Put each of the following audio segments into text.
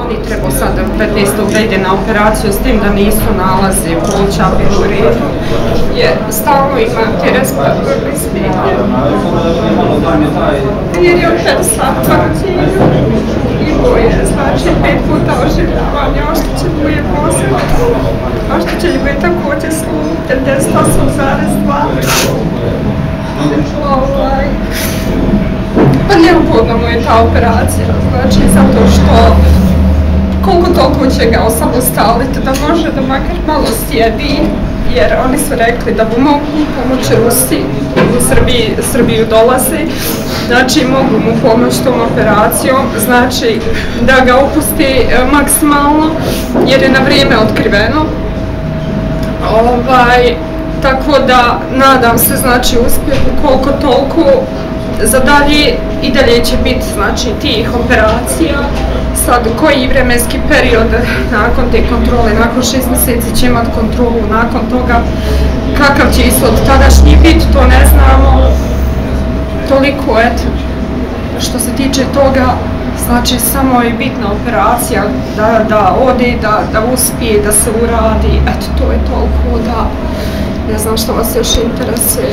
Oni trebaju sad 15. da ide na operaciju s tim da nisu nalazi pluća bili u redu, jer stalno ima te respiratorne smetnje. Jer je operaciju i boje, znači 5 puta oživljavanje, oštećen mu je mozak, oštećen mu je također sluh, 98,2. Pa neophodno mu je ta operacija, znači zato što koliko toliko će ga osamostaliti da može da makar malo sjedi, jer oni su rekli da mu mogu pomoći Rusi, u Srbiju dolaze, znači mogu mu pomoći tom operacijom, znači da ga opusti maksimalno jer je na vrijeme otkriveno. Tako da nadam se znači uspjehu koliko toliko. Za dalje i dalje će biti znači tih operacija. Sad koji vremenski period nakon te kontrole, nakon 6 mjeseci će imati kontrolu, nakon toga kakav će ishod tadašnji biti, to ne znamo. Toliko, eto, što se tiče toga, znači samo je bitna operacija da ode, da uspije, da se uradi, eto to je toliko da ne znam što vas još interesuje.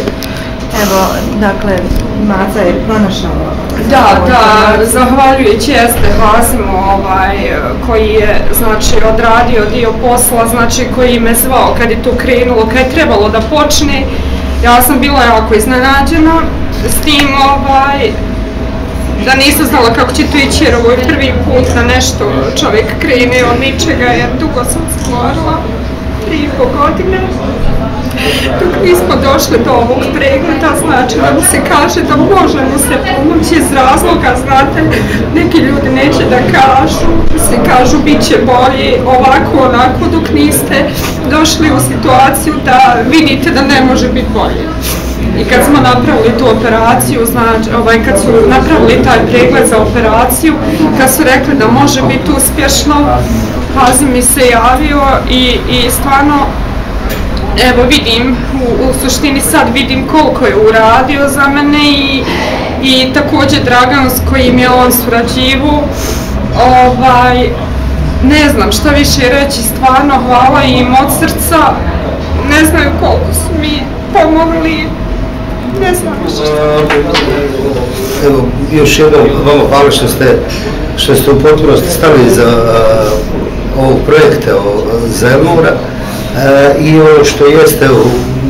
Evo, dakle, Maca je pronašao... Da, zahvaljujući Hazimu koji je, znači, odradio dio posla, znači, koji me zvao kad je to krenulo, kad je trebalo da počne. Ja sam bila jako iznenađena s tim, da nisam znala kako će to ići jer ovo je prvi put da nešto čovjek krene od ničega jer dugo sam stvorila, 3,5 godine. Dok nismo došli do ovog pregleda, znači da mu se kaže da može mu se pomoći iz razloga, znate, neki ljudi neće da kažu bit će bolje, ovako, onako, dok niste došli u situaciju da vidite da ne može biti bolje. I kad smo napravili tu operaciju, znači, kad su napravili taj pregled za operaciju, kad su rekli da može biti uspješno, Hazim mi se javio i stvarno, evo vidim, u suštini sad vidim koliko je uradio za mene i također Dragan s kojim je on surađivao, ne znam šta više reći, stvarno hvala im od srca, ne znaju koliko su mi pomogli, ne znam više šta. Evo, još jednom vama hvala što ste u potpunosti stali za ovog projekta za Elmora. I ono što jeste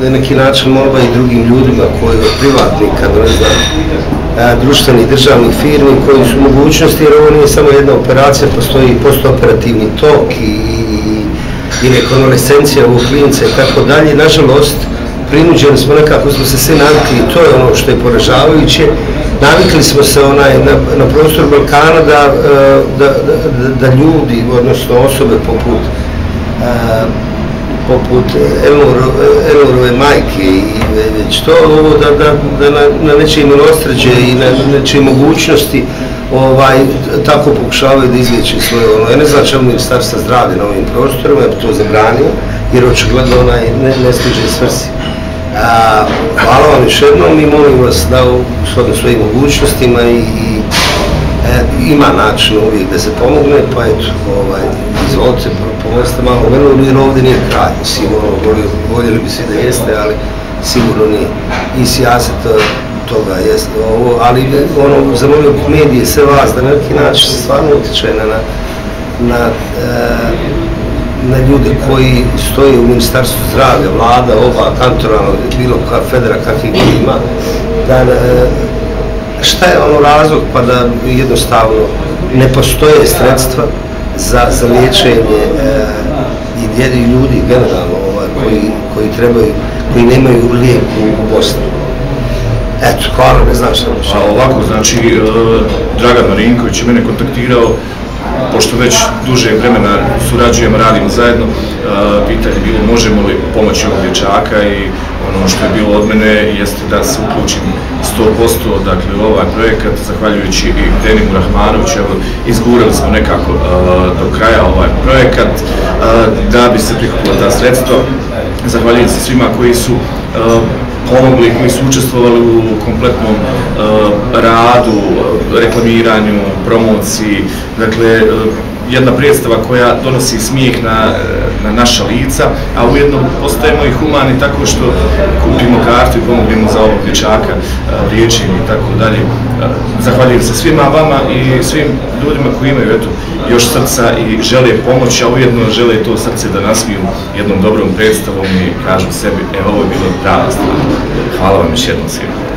na neki način molba i drugim ljudima koji od privatnika, ne znam, društvenih državnih firmi koji su mogućnosti, jer ovo nije samo jedna operacija, postoji postoperativni tok i rekonvalescencija u klinice i tako dalje. Nažalost, prinuđeni smo nekako, smo se svi navikli i to je ono što je poražavajuće. Navikli smo se na prostoru Balkana da ljudi, odnosno osobe poput Elmorove majke i već to, da na nečije milosrđe i na nečije mogućnosti tako pokušavaju da izliječi svoje Ja ne znam čemu Ministarstva zdravlja na ovim prostorima, ja bi to zabranio, jer očigledno ne stiže svrsi. Hvala vam još jednom i molim vas da u svojim mogućnostima ima način uvijek da se pomogne, pa eto, izvolite, pomozite malo Elmoru jer ovdje nije kraj, sigurno, voljeli bi svi da jeste, ali sigurno nije. I sijaset toga jeste ovo, ali zamolio bih medije, sve vas, da na neki način se stvarno utječe na ljude koji stoje u Ministarstvu zdravlja, vlada, ova, kantonalna, bilo federa kakvih ima, šta je razlog pa da jednostavno ne postoje sredstva za liječenje i ljudi generalno koji nemaju lijek u Bosni. Eto, hvala, ne znam šta više. Ovako, znači, Dragan Marinković je mene kontaktirao, pošto već duže vremena surađujemo, radimo zajedno, pitanje je bilo možemo li pomoći ovog dječaka i ono što je bilo od mene jeste da se uključim 100% dakle, u ovaj projekat, zahvaljujući i Denimu Rahmanoviću, izgurali smo nekako do kraja ovaj projekat da bi se prikupila ta sredstva. Zahvaljujem se svima koji su pomogli, koji su učestvovali u kompletnom radu, reklamiranju, promociji, dakle jedna predstava koja donosi smijeh na naša lica, a ujedno postajemo i humani tako što kupimo kartu i pomognemo za ovog dječaka, liječenje i tako dalje. Zahvaljujem se svima vama i svim ljudima koji imaju još srca i žele pomoći, a ujedno žele to srce da nasmiju jednom dobrom predstavom i kažu sebi, evo ovo je bilo prava stvar. Hvala vam još jednom svima.